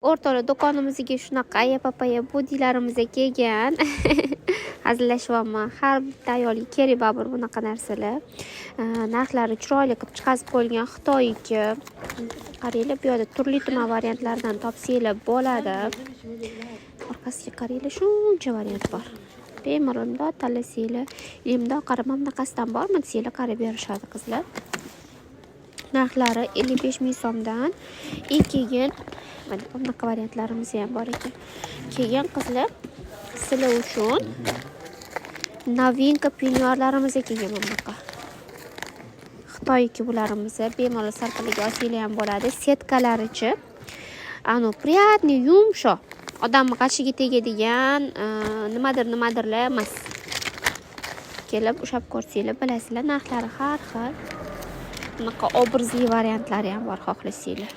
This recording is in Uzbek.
O'rtoqlar, do'konimizga shunaqa aya-papaya bodilarimiz kelgan. Hazillashyapman. Har bitta ayolga kerak baribir bunaqa narsalar. Narxlari chiroyli qilib chiqazib qo'yilgan, Xitoyniki. Qaranglar, bu yerda turli tuman variantlardan topsanglar bo'ladi. Orqasiga qaranglar, shuncha variant bor. Bemalol bundoq tanlasanglar, или bundoq qarab, mana bunaqasidan bormi desanglar, qarab berishadi qizlar. Narxlari 55 ming so'mdan. И keyin mana bunaqa variantlarimiz ham bor ekan. Keyin, qizlar, sizlar uchun новинка penyuarlarimiz kelgan mana bunaqa. Xitoyniki bularimiz, bemalol sarpalaga olsanglar ham bo'ladi. Setkalarichi, anu приятный, yumshoq. Odamni g'ashiga tegadigan nimadir nimadirlar emas. Kelib ushlab ko'rsanglar bilasizlar, narxlari har xil. Bunaqa obrazli variantlari ham bor xohlasanglar.